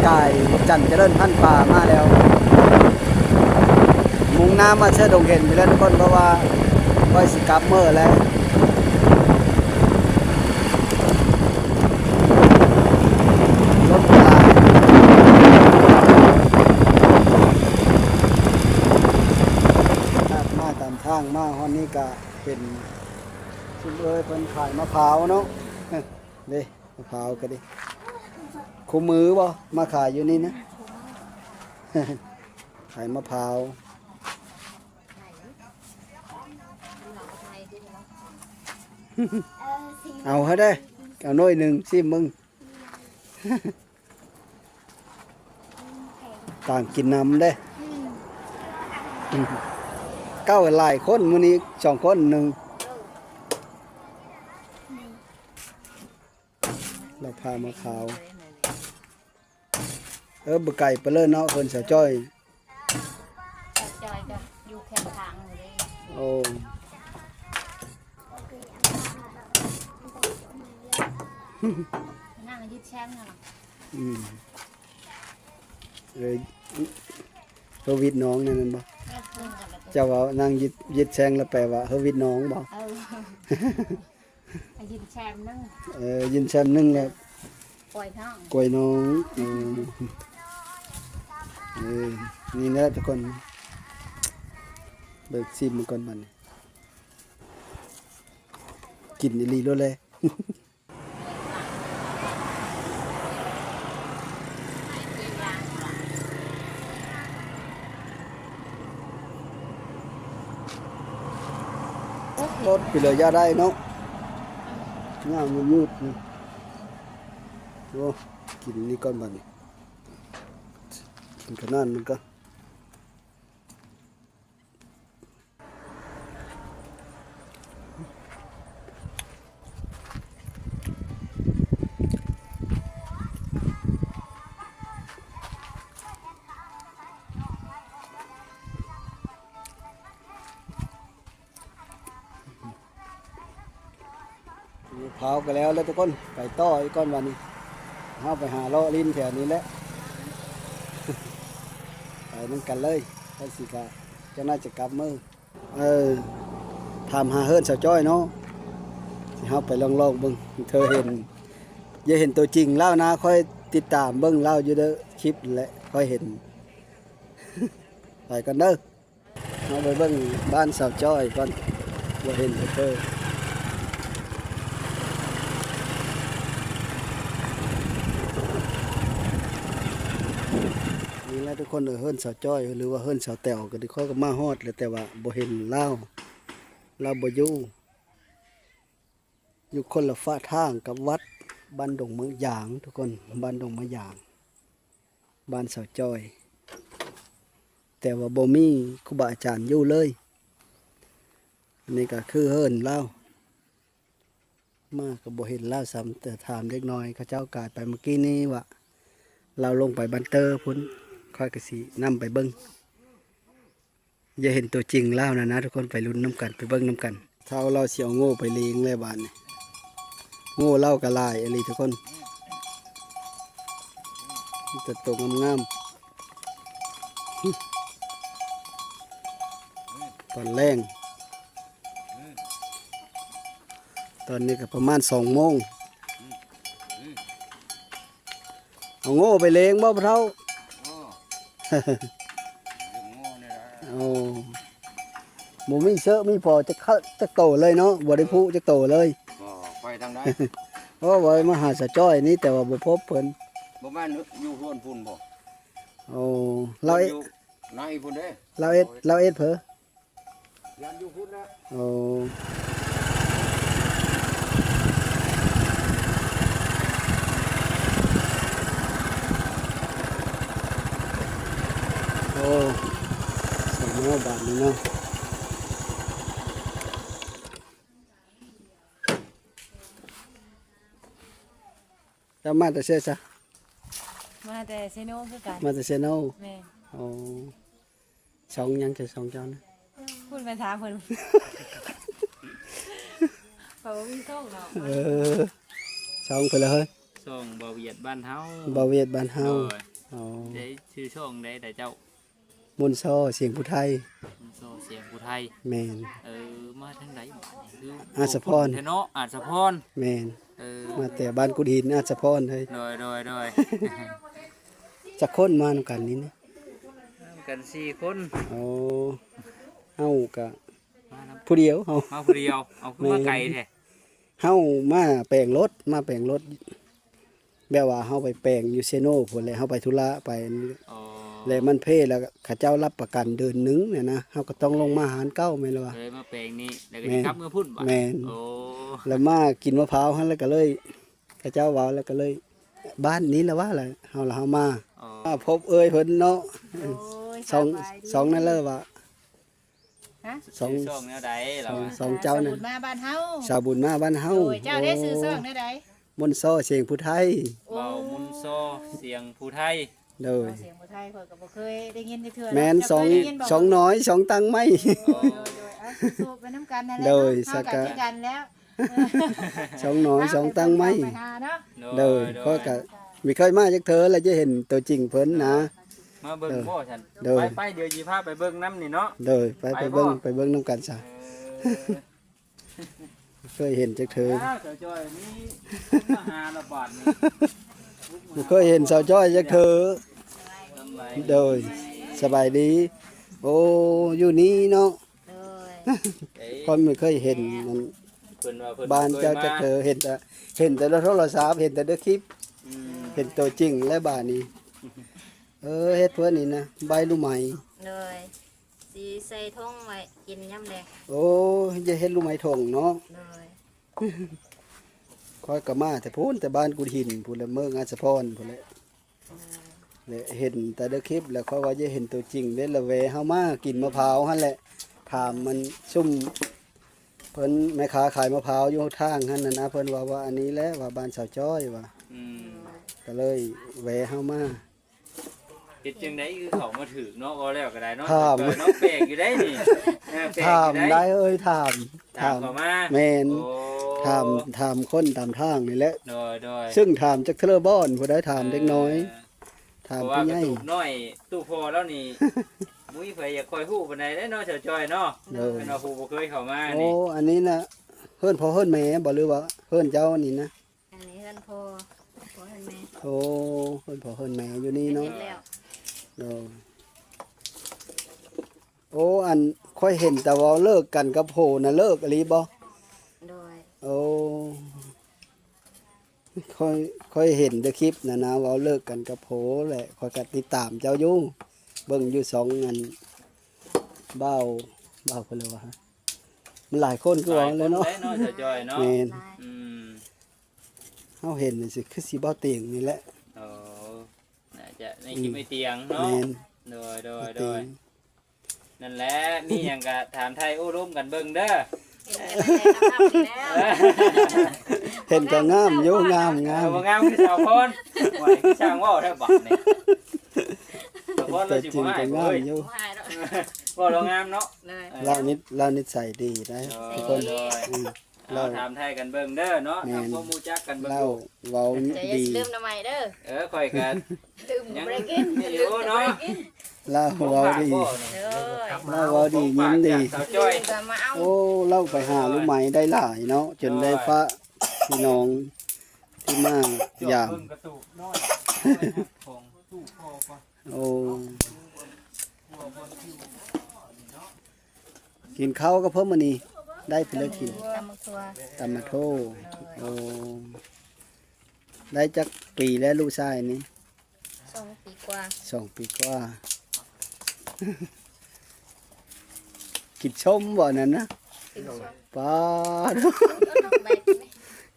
ກາຍຈັນຈະເລີນພັນປາມາແລ້ວ ມຸ່ງໜ້າມາເຊີດດົງເຫັນໄປແລ້ວທຸກຄົນ ເພາະວ່າຂ້ອຍຊິກັບເມືອແລ້ວ. ລົດຫຼາຍ ມາຕາມທາງມາຮອດນີ້ກະເຫັນຊຸມເອີຍເພິ່ນຂາຍມະພ້າວເນາະ. ເດ້ ມະພ້າວກະດີ ຄູ່ມື້ບໍ່ ມາຂາຍຢູ່ນີ້ນະ? ຂາຍມະພ້າວ. ເອົາໃຫ້ໄດ້ ເອົາໜ້ອຍໜຶ່ງ ຊີມເບິ່ງ. ຕ່າງກິນນຳເດ້. ເກົ້າຫຼາຍຄົນ ມື້ນີ້ສອງຄົນໜຶ່ງ. ລາວພາມາຂາວ. ເອີ ບໍ່ໄກປານເລີຍເນາະ ເພິ່ນສາວຈ້ອຍ. ສາວຈ້ອຍກະຢູ່ແຄມທາງນີ້ເດ້. ໂອ້ ນາງຍືດແຊງນັ້ນ. ອືມ ເອີ ເຮີວິດນ້ອງນັ້ນແມ່ນບໍ່? ເອີ ເຈົ້າເວົ້ານາງຍືດ ຍືດແຊງລະແປວ່າເຮີວິດນ້ອງບໍ່? ເອີ. ຍືນແຊມໜຶ່ງ ເອີ ຍືນແຊມໜຶ່ງແລ້ວ ກວຍນ້ອງ ກວຍນ້ອງ. ເອີ ເອີ ນີ້ແຫຼະທຸກຄົນ ເບິ່ງຊີມມັນກ່ອນບັດນີ້ ກິນອີ່ຫຼີໂລດແຫຼະ. ລົດໄປເລີຍຢ່າໄດ້ເນາະ ງາມຍືດໆ. ໂອ້ ກິນນີ້ກ່ອນບັດນີ້ ກິນຂະໜາດມັນກະ ເຜົາກະແລ້ວແລ້ວທຸກຄົນ ໄປຕໍ່ອີກກ່ອນບາດນີ້ ເຮົາໄປຫາເລາະຫຼິ້ນແຖວນີ້ແຫຼະ ໄປນຳກັນເລີຍ ຂ້ອຍຊິກະ ຈັກໜ້ອຍຈະກັບມື້ ເອີ ຖາມຫາເຮືອນສາວຈ້ອຍເນາະ ຊິເຮົາໄປລອງໆເບິ່ງ ເທື່ອເຫັນ ຢາກເຫັນຕົວຈິງລາວນະ ຂ້ອຍຕິດຕາມເບິ່ງລາວຢູ່ເດີ ຄລິບແຫຼະ ຂ້ອຍເຫັນ ໄປກ່ອນເດີ. ເຮົາໄປເບິ່ງບ້ານສາວຈ້ອຍກ່ອນ ບໍ່ເຫັນຈັກເທື່ອ. ທຸກຄົນເອີຍ ເຮືອນສາວຈ້ອຍ ຫຼືວ່າເຮືອນສາວແຕ໋ວກໍດີ ຂ້ອຍກໍມາຮອດແລ້ວ ແຕ່ວ່າບໍ່ເຫັນລາວ ລາວບໍ່ຢູ່ ຢູ່ຄົນລະຟາກທາງກັບວັດບ້ານດົງມະຢາງ ທຸກຄົນ ບ້ານດົງມະຢາງ ບ້ານສາວຈ້ອຍ ແຕ່ວ່າບໍ່ມີຄູບາອາຈານຢູ່ເລີຍ. ອັນນີ້ກໍຄືເຮືອນລາວ ມາກໍບໍ່ເຫັນລາວຊ້ຳ ແຕ່ຖາມເດັກນ້ອຍເຂົາເຈົ້າກາຍໄປເມື່ອກີ້ນີ້ວ່າ ລາວລົງໄປບ້ານເຕີພຸ້ນ ຂ້ອຍກໍຊິນຳໄປເບິ່ງ. ຢາກເຫັນຕົວຈິງລາວນະນະ ທຸກຄົນ ໄປລຸ້ນນຳກັນ ໄປເບິ່ງນຳກັນ. ທ້າວລາວຊິເອົາໂງ່ໄປລ້ຽງແລ້ວບາດນີ້ ໂງ່ລາວກໍຫຼາຍອີ່ຫຼີ ທຸກຄົນ ມີແຕ່ໂຕງາມໆ ຕອນແລງ ຕອນນີ້ກໍປະມານສອງໂມງ. ເອົາໂງ່ໄປລ້ຽງບໍ່ພໍ່ເຖົ້າ? ໂອ້ ບໍ່ມີເຊີມີພໍຈັກ ຈັກໂຕເລີຍເນາະ ບໍ່ໄດ້ຜູກຈັກໂຕເລີຍ. ໄປທາງໃດ? ໂອ້ ວ່າມາຫາສາວຈ້ອຍນີ້ ແຕ່ວ່າບໍ່ພົບເພິ່ນ. ບໍ່ແມ່ນຢູ່ເຮືອນພຸ້ນບໍ່? ໂອ້ ລາວເອ- ໃນພຸ້ນເດ້ ລາວເອ- ລາວເອດເພີ ຢ້ານຢູ່ພຸ້ນນະ. ໂອ້ ໂອ້ ສະເໝີບາດນີ້ເນາະ. ເຈົ້າມາແຕ່ໃສຊະ? ມາແຕ່ເຊໂນຄືກັນ. ມາແຕ່ເຊໂນ? ແມ່ນ. ໂອ້ ຊ່ອງຫຍັງ ເຈົ້າ ຊ່ອງເຈົ້ານະ? ພຸ້ນໄປຖາມເພິ່ນ ເຂົາບໍ່ມີຊ່ອງເນາະ. ເອີ ຊ່ອງເພິ່ນລະເຮີ້ຍ? ຊ່ອງບ່າວຫວຽດບ້ານເຮົາ. ບ່າວຫວຽດບ້ານເຮົາ. ໂດຍ. ອໍ ໄດ້ຊື່ຊ່ອງໃດລະເຈົ້າ? ມົນຊໍສຽງຜູ້ໄທ. ມົນຊໍສຽງຜູ້ໄທ. ແມ່ນ. ເອີ ມາທາງໃດບາດນີ້? ຄື ອາດສະພອນ ແທ້ເນາະ ອາດສະພອນ. ແມ່ນ. ເອີ ມາແຕ່ບ້ານກຸດຫີນ ອາດສະພອນເລີຍ. ໂດຍ ໂດຍ ໂດຍ. ຈັກຄົນມານຳກັນນີ້ນະ? ມານຳກັນສີ່ຄົນ. ໂອ້ ເຮົາກະ ມານຳ ຜູ້ດຽວເຮົາ ມາຜູ້ດຽວ. ເອົາ ຄືມາໄກແທ້? ເຮົາມາແປງລົດ ມາແປງລົດ ແບບວ່າເຮົາໄປແປງຢູ່ເຊໂນພຸ້ນແຫຼະ ເຮົາໄປທຸລະໄປ ອໍ ແລ້ວມັນເພ ແລ້ວເຂົາເຈົ້າຮັບປະກັນເດືອນໜຶ່ງນະນະ ເຮົາກໍຕ້ອງລົງມາຮ້ານເກົ່າ ແມ່ນລະວະ? ເລີຍມາແປງນີ້ ແລ້ວກໍ ແມ່ນ ຊິກັບເມືອພຸ້ນບາດ. ແມ່ນ. ໂອ້ ແລ້ວມາກິນມະພ້າວຫັ້ນ ແລ້ວກໍເລີຍ ເຂົາເຈົ້າເວົ້າ ແລ້ວກໍເລີຍ ບ້ານນີ້ລະວະ ລະເຮົາ ລະເຮົາມາ. ອໍ ມາພົບເອື້ອຍເພິ່ນເນາະ. ໂອ້ຍ ຊ່ອງ ສະບາຍດີ ຊ່ອງນັ້ນເລີຍວະ? ຮະ? ຊ່ອງ ຊື່ຊ່ອງແນວໃດລະວະ? ຊ່ອງ ຊ່ອງເຈົ້ານະ ສາວບຸນມາບ້ານເຮົາ. ສາວບຸນມາບ້ານເຮົາ. ໂດຍ. ເຈົ້າໄດ້ ໂອ້ ຊື່ຊ່ອງແນວໃດ? ມົນຊໍສຽງຜູ້ໄທ. ເວົ້າມົນຊໍສຽງຜູ້ໄທ. ໂດຍ. ສຽງຜູ້ໄທ ຂ້ອຍກໍບໍ່ເຄີຍໄດ້ຍິນຈັກເທື່ອ. ແມ່ນ. ເຈົ້າເຄີຍໄດ້ຍິນບໍ່? ຊ່ອງ ຊ່ອງນ້ອຍ ຊ່ອງຕັ້ງໃໝ່. ໂດຍ ໂດຍ. ເອົາ ສູ້ໆໄປນຳກັນຫັ້ນແຫຼະ ເນາະ. ໂດຍ. ເຮົາກໍຄືກັນແລ້ວ. ຊ່ອງນ້ອຍ ເອີ ຊ່ອງຕັ້ງໃໝ່. ໂດຍ ໂດຍ. ຂ້ອຍກໍບໍ່ເຄີຍມາຈັກເທື່ອ ແລ້ວຈະເຫັນຕົວຈິງເພິ່ນນະ. ມາເບິ່ງ ເອີ ບໍ່ຊັ້ນ? ໂດຍ. ໄປໆ ດຽວຊິພາໄປເບິ່ງນຳນີ້ເນາະ. ໂດຍ. ໄປ ໄປ ໄປເບິ່ງ ໄປເບິ່ງນຳກັນຊະ. ເອີ ບໍ່ເຄີຍເຫັນຈັກເທື່ອ. ອ້າວ ສາວຈ້ອຍ ມີຄົນມາຫາລະບາດນີ້ ບໍ່ເຄີຍເຫັນສາວຈ້ອຍຈັກເທື່ອ. ສະບາຍດີ. ໂດຍ. ສະບາຍດີ. ໂອ້ ຢູ່ນີ້ເນາະ. ໂດຍ. ເອີ ຂ້ອຍບໍ່ເຄີຍເຫັນ ແມ່ນ ອັນ ເພິ່ນວ່າເພິ່ນ ບ້ານເຈົ້າຈັກເທື່ອ ເຄີຍມາ ເຫັນແຕ່ ເຫັນແຕ່ໃນໂທລະສັບ ເຫັນແຕ່ໃນຄລິບ. ອືມ. ເຫັນຕົວຈິງແລ້ວບາດນີ້. ເອີ ເຮັດເພື່ອນີ້ນະ ໃບລູໄໝ. ໂດຍ. ຊິໃສ່ຖົງໄວ້ກິນຍາມແລງ. ໂອ້ ຢ່າເຮັດລູໄໝຖົງເນາະ. ໂດຍ. ຂ້ອຍກໍມາແຕ່ພຸ້ນ ແຕ່ບ້ານກຸດຫີນພຸ້ນແຫຼະ ເມືອງອາດສະພອນພຸ້ນແຫຼະ. ແລະ ເຫັນແຕ່ໃນຄລິບ ແລ້ວຂ້ອຍວ່າຢາກເຫັນຕົວຈິງເດ້ ແລ້ວແວ່ເຮົາມາກິນມະພ້າວຫັ້ນແຫຼະ ຖາມມັນຊຸມເພິ່ນ ແມ່ຄ້າຂາຍມະພ້າວຢູ່ທາງຫັ້ນນະ ເພິ່ນວ່າ ວ່າອັນນີ້ແຫຼະ ວ່າບ້ານສາວຈ້ອຍວ່າ. ອືມ. ກໍເລີຍແວ່ເຮົາມາ. ເຮັດຈັ່ງໃດຄືເຂົ້າມາຖືກເນາະ ເວົ້າແລ້ວກໍໄດ້ເນາະ. ຖາມ ເຈົ້າເນາະ ແປກຢູ່ໄດ໋ນີ້. ເອີ ແປກຢູ່ໄດ໋. ຖາມໄດ້ເອີຍ ຖາມ ຖາມເຂົ້າມາ. ແມ່ນ. ໂອ້ ຖາມ ຖາມຄົນຕາມທາງນີ້ແຫຼະ. ໂດຍໆ. ຊຶ່ງຖາມຈັກເທື່ອບໍ່ ຜູ້ໃດຖາມເດັກນ້ອຍ. ເອີ ຖາມຜູ້ໃຫຍ່. ເພາະວ່າກະຕູບນ້ອຍຕູ້ພໍ່ລາວນີ້ ບໍ່ມີໃຜຢາກຄ່ອຍຮູ້ປານໃດເດ້ເນາະ ສາວຈ້ອຍເນາະ. ໂດຍ. ເພິ່ນວ່າຜູ້ບໍ່ເຄີຍເຂົ້າມານີ້. ໂອ້ ອັນນີ້ນະ ເຮືອນພໍ່ເຮືອນແມ່ບໍ່ ຫຼືວ່າເຮືອນເຈົ້ານີ້ນະ? ອັນນີ້ເຮືອນພໍ່ ເຮືອນພໍ່ເຮືອນແມ່. ໂອ້ ເຮືອນພໍ່ເຮືອນແມ່ຢູ່ນີ້ເນາະ. ເຮັດແລ້ວ. ໂດຍ. ໂອ້ ອັນຂ້ອຍເຫັນແຕ່ເວົ້າເລີກກັນກັບໂພນະ ເລີກອີ່ຫຼີບໍ່? ໂດຍ. ໂອ້ ຂ້ອຍ ຂ້ອຍເຫັນແຕ່ຄລິບນະນະ ເວົ້າເລີກກັນກັບໂພແຫຼະ ຂ້ອຍກໍຕິດຕາມເຈົ້າຢູ່. ເບິ່ງຢູ່ສອງອັນ ບ່າວ ບ່າວເພິ່ນລະວ່າ ມັນຫຼາຍຄົນຄືວ່າແລ້ວເນາະ ຫຼາຍຄົນເນາະ ສາວຈ້ອຍເນາະ ແມ່ນ ຫຼາຍ ອືມ ເຮົາເຫັນນີ້ຊິຄືຊິບ່າວຕຽງນີ້ແຫຼະ ໂອ້ ໜ້າຈະໃນຄລິບອ້າຍຕຽງເນາະ ແມ່ນ ໂດຍ ໂດຍ ໂດຍ ນັ້ນແຫຼະ ມີຫຍັງກະຖາມໄຖ່ໂອ້ລົມກັນເບິ່ງເດີ ເຫັນກະງາມຢູ່ ງາມ ງາມ ເອີ ບໍ່ງາມຄືສາວພອນ ໂອ້ຍ ຊ່າງເວົ້າແທ້ບາດນີ້ ສາວພອນລາວຊິບໍ່ຮ້າຍ ໂອ້ຍ ບໍ່ຮ້າຍດອກ ເວົ້າລາວງາມເນາະ ລາວນິ ລາວນິໄສດີໄດ໋ ເອີ ທຸກຄົນ ໂດຍ ອືມ ເອົາ ລາວ ຖາມໄຖ່ກັນເບິ່ງເດີເນາະ ແມ່ນ ທຳຄວາມຮູ້ຈັກກັນເບິ່ງ ລາວເວົ້າດີ ເຈົ້າຢ່າລືມໜໍ່ໄມ້ເດີ ເອີ ຂ້ອຍກະ ລືມບໍ່ໄດ້ກິນ ຍັງມີຢູ່ເນາະ ລາວເວົ້າດີ ຂອງຝາກບໍ່ນີ້ ເອີຍ ລາວເວົ້າດີຍິນດີ ຂອງຝາກຈາກສາວຈ້ອຍ ໂອ້ ລາວໄປຫາລູກໄມ້ໄດ້ຫຼາຍເນາະ ຈົນໄດ້ຝາກພີ່ນ້ອງທີ່ມາຢາມ ໂອ້ ກິນເຂົ້າກັບເພິ່ນມື້ນີ້ ໄດ້ເພິ່ນເລີຍກິນ ຕຳບັກຖົ່ວ ຕຳບັກຖົ່ວ ໂອ້ ໄດ້ຈັກປີແລ້ວລູກຊາຍນີ້? ສອງປີກວ່າ ສອງປີກວ່າ ກິນສົ້ມບໍ່ນັ້ນນະ? ກິນສົ້ມ ປາດ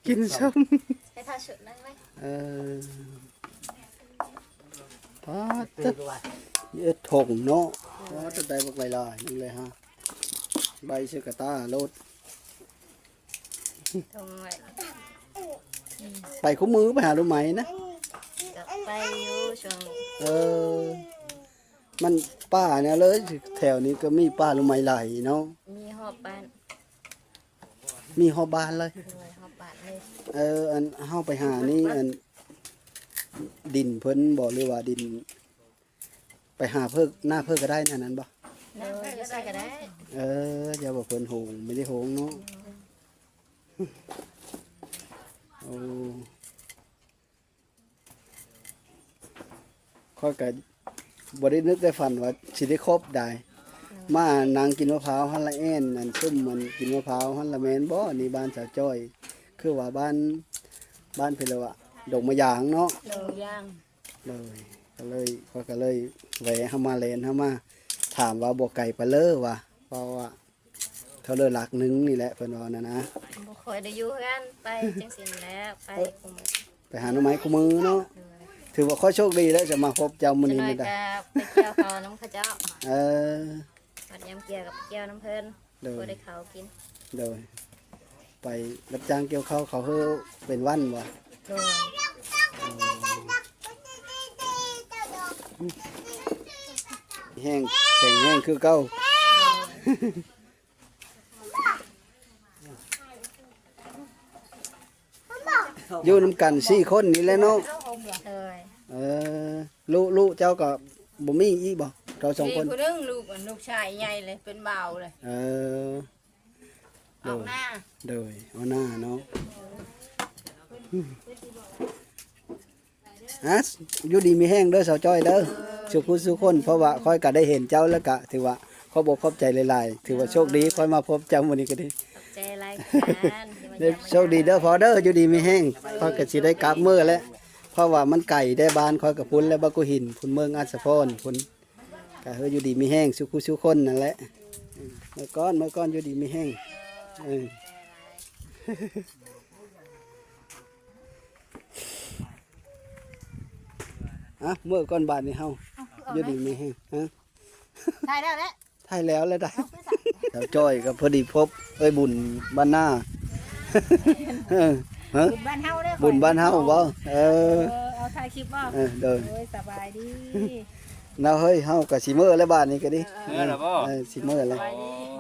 ກິນສົ້ມ ໃຫ້ທ່າຊຸດນັ້ນໄວ້ ເອີ ປາດ ເຮັດຖົງເນາະ ປາດ ໄດ້ບັກຫຼາຍໆ ນີ້ເລີຍຮະ ໃບເຊກະຕ້າໂລດ ຖົງໄວ້ ໄປຄູ່ມື້ໄປຫາລູກໄມ້ນະ ກະໄປຢູ່ຊ່ວງນີ້ ເອີ ມັນປ່າແນວເລີຍ ແຖວນີ້ກະມີປ່າລູກໄມ້ຫຼາຍເນາະ ມີຮອບບ້ານ ມີຮອບບ້ານເລີຍ ໂດຍ ຮອບບ້ານເລີຍ ເອີ ອັນເຮົາໄປຫານີ້ ອັນ ດິນເພິ່ນບໍ່ ຫຼືວ່າດິນ ໄປຫາເພິກ ໜ້າເພິກກະໄດ້ ອັນນັ້ນບໍ່ ໜ້າເພິກກະໃສ່ກະໄດ້ ເອີ ຢ່າວ່າເພິ່ນໂຮງ ໄມ່ໄດ້ໂຮງເນາະ ໂອ້ ຂ້ອຍກະບໍ່ໄດ້ນຶກໄດ້ຝັນວ່າຊິໄດ້ຄົບໄດ້ ມານັ່ງກິນມະພ້າວຫັ້ນລະແອ່ນ ອັນຊຸມມັນກິນມະພ້າວຫັ້ນລະແມ່ນບໍ່ ນີ້ບ້ານສາວຈ້ອຍ ຄືວ່າບ້ານ ບ້ານເພິ່ນລະວ່າ ດົງມະຢາງເນາະ ດົງມະຢາງ ໂດຍ ກະເລີຍ ຂ້ອຍກະເລີຍແຫວ່ເຮົາມາແລ່ນ ເຮົາມາຖາມວ່າບໍ່ໄກປານເລີວ່າ ເພາະວ່າ ເທົ່າເລີຫຼັກໜຶ່ງນີ້ແຫຼະ ເພິ່ນເວົ້ານັ້ນນະ ບໍ່ຄ່ອຍໄດ້ຢູ່ເຮືອນ ໄປຈັ່ງຊີ້ແຫຼະ ໄປ ເອີ ຄູ່ມື້ ໄປຫາໜໍ່ໄມ້ຄູ່ມື້ເນາະ ໂດຍ ຖືວ່າຂ້ອຍໂຊກດີແລ້ວຈະມາພົບເຈົ້າມື້ນີ້ ຈັກໜ້ອຍໄດ້ ກະໄປກ່ຽວເຂົ້ານຳເຂົາເຈົ້າ ເອີ ບັດຍາມກ່ຽວກະໄປກ່ຽວນຳເພິ່ນ ໂດຍ ບໍ່ໄດ້ເຂົ້າກິນ ໂດຍ ໄປຮັບຈ້າງກ່ຽວເຂົ້າ ເຂົາເຮີເປັນວັນບໍ່ ໂດຍ ແຮງ ແຂງແຮງຄືເກົ່າ ໂດຍ ຢູ່ນຳກັນສີ່ຄົນນີ້ແຫຼະເນາະ ໂດຍ ເອີ ລູກ ລູກເຈົ້າກະບໍ່ມີອີກບໍ່ ເຈົ້າສອງຄົນ ມີຜູ້ໜຶ່ງ ລູກ ລູກຊາຍໃຫຍ່ເລີຍ ເປັນບ່າວເລີຍ ເອີ ອອກໜ້າ ໂດຍ ອອກໜ້າເນາະ ອາ ຢູ່ດີມີແຮງເດີສາວຈ້ອຍເດີ ສູ່ຜູ້ສູ່ຄົນ ເພາະວ່າຂ້ອຍກະໄດ້ເຫັນເຈົ້າແລ້ວກະຖືວ່າຂອບອົກຂອບໃຈຫຼາຍໆ ຖືວ່າໂຊກດີຂ້ອຍມາພົບເຈົ້າມື້ນີ້ກະດີ ຂອບໃຈຫຼາຍຄືກັນ ໂຊກດີເດີພໍ່ເດີ ຢູ່ດີມີແຮງ ຂ້ອຍກະຊິໄດ້ກັບມື້ແລ້ວ ເພາະວ່າມັນໄກເດ້ ບ້ານຂ້ອຍກະພຸ້ນແລ້ວ ບາງກະຫິນພຸ້ນ ເມືອງອາດສະພອນພຸ້ນ ກະເຮີຢູ່ດີມີແຮງສູ່ຜູ້ສູ່ຄົນນັ້ນແຫຼະ ເມື່ອກ່ອນ ເມື່ອກ່ອນ ຢູ່ດີມີແຮງ ເອີ ອະ ເມື່ອກ່ອນ ບາດນີ້ເຮົາ ຢູ່ດີມີແຮງ ຮະ ຖ່າຍແລ້ວແຫຼະ ຖ່າຍແລ້ວແຫຼະໄດ໋ ສາວຈ້ອຍກະພໍດີພົບເອື້ອຍບຸນບ້ານນາ ເອີ ຮະ ບຸນບ້ານເຮົາເດີ ບຸນບ້ານເຮົາບໍ່ ເອີ ເອີ ເອົາຖ່າຍຄລິບບໍ່ ເອີ ໂດຍ ໂດຍ ສະບາຍດີ ນະເຮີ້ຍ ເຮົາກະຊິເມືອແລ້ວບາດນີ້ກະດີ ເອີ ເມືອແລ້ວບໍ່ ເອີ ຊິເມືອແລ້ວ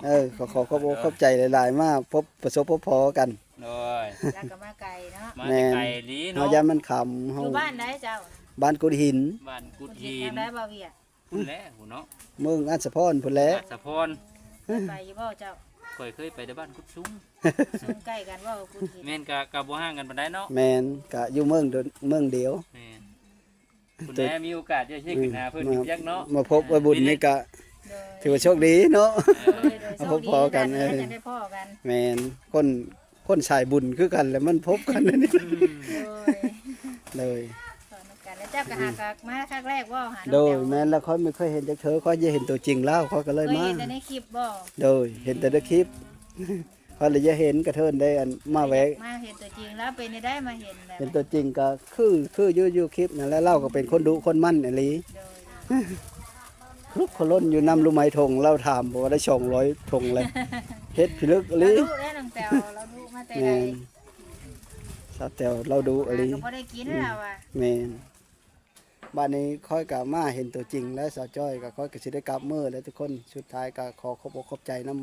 ເອີ ຂໍຂອບອົກຂອບໃຈຫຼາຍໆ ມາພົບ ປະສົບພົບພໍກັນ ໂດຍ ແລ້ວກະມາໄກເນາະ ມາແຕ່ໄກອີ່ຫຼີເນາະ ເຮົາຢ້ານມັນຄ່ຳ ເຮົາ ຢູ່ບ້ານໃດເຈົ້າ ບ້ານກຸດຫີນ ບ້ານກຸດຫີນ ແຖວໃດບໍ່ວຽກ ພຸ້ນແຫຼະພຸ້ນເນາະ ເມືອງອາດສະພອນພຸ້ນແຫຼະ ອາດສະພອນ ເຄີຍໄປຢູ່ບໍ່ເຈົ້າ ຂ້ອຍເຄີຍໄປແຕ່ບ້ານກຸດສູງ ສູງໃກ້ກັນບໍ່ ກຸດຫີນ ແມ່ນ ກະ ກະບໍ່ຫ່າງກັນປານໃດເນາະ ແມ່ນ ກະຢູ່ເມືອງ ເມືອງດຽວ ແມ່ນ ພຸ້ນແຫຼະ ມີໂອກາດຈະໄດ້ຂຶ້ນຫາເພິ່ນອີກຈັກເນາະ ມາພົບເອື້ອຍບຸນນີ້ກະ ໂດຍ ຖືວ່າໂຊກດີເນາະ ເອີ ໂດຍ ມາພົບພໍກັນ ໂຊກດີ ເອີ ຈະໄດ້ພໍ້ກັນ ແມ່ນ ຄົນ ຄົນສາຍບຸນຄືກັນແຫຼະ ມັນພົບກັນອັນນີ້ ໂດຍ ໂດຍ ພໍ້ກັນແລ້ວ ເຈົ້າກໍຫາກໍມາຄັ້ງແລກບໍ່ຫານ້ອງແຕວ? ໂດຍ ແມ່ນແລ້ວ ຂ້ອຍບໍ່ເຄີຍເຫັນຈັກເທື່ອ ຂ້ອຍຢາກເຫັນຕົວຈິງລາວ ຂ້ອຍກໍເລີຍມາ. ເຄີຍເຫັນແຕ່ໃນຄລິບບໍ່? ໂດຍ ເຫັນແຕ່ໃນຄລິບ ຂ້ອຍເລີຍຢາກເຫັນ ກະເທີນໄດ້ອັນມາແວະ ມາເຫັນຕົວຈິງແລ້ວເປັນຈັ່ງໃດ ມາເຫັນແບບ ເຫັນຕົວຈິງກໍຄື ຄືຢູ່ ຢູ່ຄລິບນັ້ນແຫຼະ ລາວກໍເປັນຄົນດຸຄົນໝັ່ນອີ່ຫຼີ. ໂດຍ ລຸກຄົນລົ້ນຢູ່ນຳລຸໄມທົ່ງ ລາວຖາມບໍ່ວ່າໄດ້ສອງຮ້ອຍທົ່ງແລ້ວ ເຮັດພິລຶກອີ່ຫຼີ. ລາວດຸເດ້ນ້ອງແຕວ ລາວດຸມາແຕ່ໃດ? ແມ່ນ ສາວແຕວລາວດຸອີ່ຫຼີ ຫາກໍບໍ່ໄດ້ກິນລາວວ່າ. ແມ່ນ ບາດນີ້ຂ້ອຍກໍມາເຫັນຕົວຈິງແລ້ວ ສາວຈ້ອຍ ກໍຂ້ອຍກໍຊິໄດ້ກັບມື້ແລ້ວທຸກຄົນ. ສຸດທ້າຍກໍຂໍຂອບອົກຂອບໃຈນຳ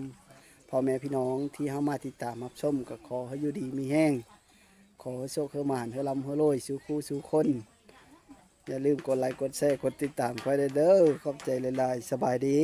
ພໍ່ແມ່ພີ່ນ້ອງທີ່ເຮົາມາຕິດຕາມຮັບຊົມ ກໍຂໍໃຫ້ຢູ່ດີມີແຮງ ຂໍໃຫ້ໂຊກໃຫ້ໝານ ໃຫ້ລ່ຳໃຫ້ລວຍສູ່ຄູ່ສູ່ຄົນ. ຢ່າລືມກົດໄລກົດແຊ ກົດຕິດຕາມຂ້ອຍແດ່ເດີ. ຂອບໃຈຫຼາຍໆ ສະບາຍດີ.